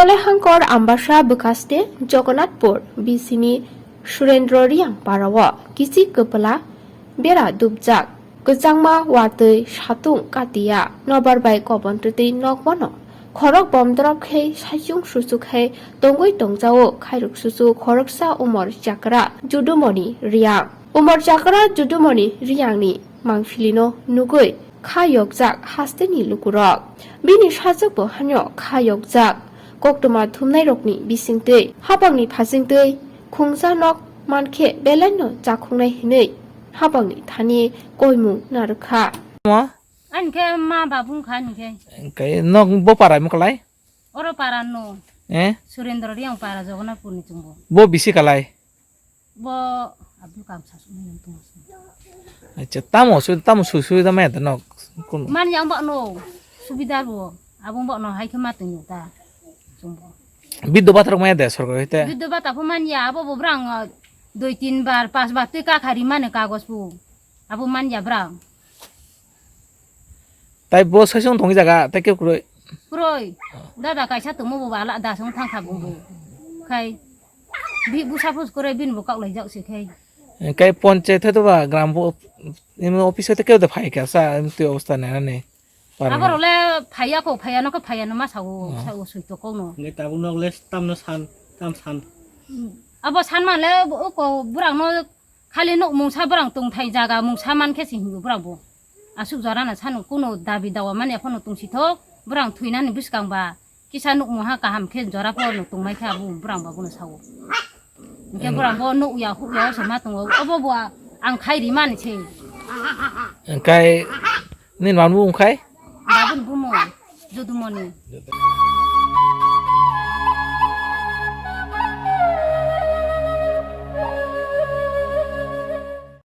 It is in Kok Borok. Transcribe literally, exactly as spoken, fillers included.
Kolaihangkor Ambasa bwkhaste Jogonnatpur bisini Surendra Riyang parao kichik kwpla bera dubjak, kwchangma watwi satung katiya nobar bai kobon twtwi nokmano khorok bomdorop khe saichung suchuk hai tongwi tongjao khairok suchuk khoroksa Umor Chakra Judumoni Riyang. Umor Chakra Judumoni Riyangni mangpilino nugwi kha yokjak hasteni lukurok. Bini sajwkbo hano kha yokjak. Koktwma thumnairokni bisingtwi hapangni phasingtwi khungsa nok mankhe belaino chakhungnai hinwi hapangni thani koimung narwkha. Mo? Ani khe ma babu wngkha ani khe. Khe nok bo para mo kalai? Oro para no. Eh? Surendra Riyang para Jogonnatpurni chwngbo. Bo bisi kalai? Bo Abdul Kalam sasuk nai tong. Acha, tamo su, tamo su, subida maya da nok. Kun. Man yang bak no, subida bo. Abong bak no hai khe ma tong ta. Chwngbo. Biddo bathar maya da sorkar hite. Biddo bata pho man ya, abo bo brang, uh, dui tin bar, pas bar twi ka khari mane kagos bo. Abo man ya brang. Tai bo saichung thongwi jaga, tai khe kwrwi. Kwrwi. Dada kaisa tongmo bo bala da song thang kha bo bo. Khai. Bi busa phus kwrwi bin bo kok lai jak se khai. Kai ponchayat hoito ba gram bo, imo office hoito keu da phai kha sa, imo twi obostha nai nani. Para. Abo role phaiya ko, phaiya no ko, phaiya no ma sawo, oh, sawo sui to ko no. Nge tabuk nok le tam no san, tam san. Abo san ma le o ko burang no Khali nuk mungsa borang tongthai jaga mungsa mankhe se hingo borang bo. Asuk jorano sano kuno dabi dawa mani phano tongsi thok, borang thuinani bwskang ba kisa nuk mungha kaham khe jora porno tongmai khe abo borang ba bono sao. Hingkhe borang bo nuk ya huk ya se ma tongo, obo bo ang khai ri mani se. Hingkai nini mama bo wngkhai? Babun bumo, Jodumoni.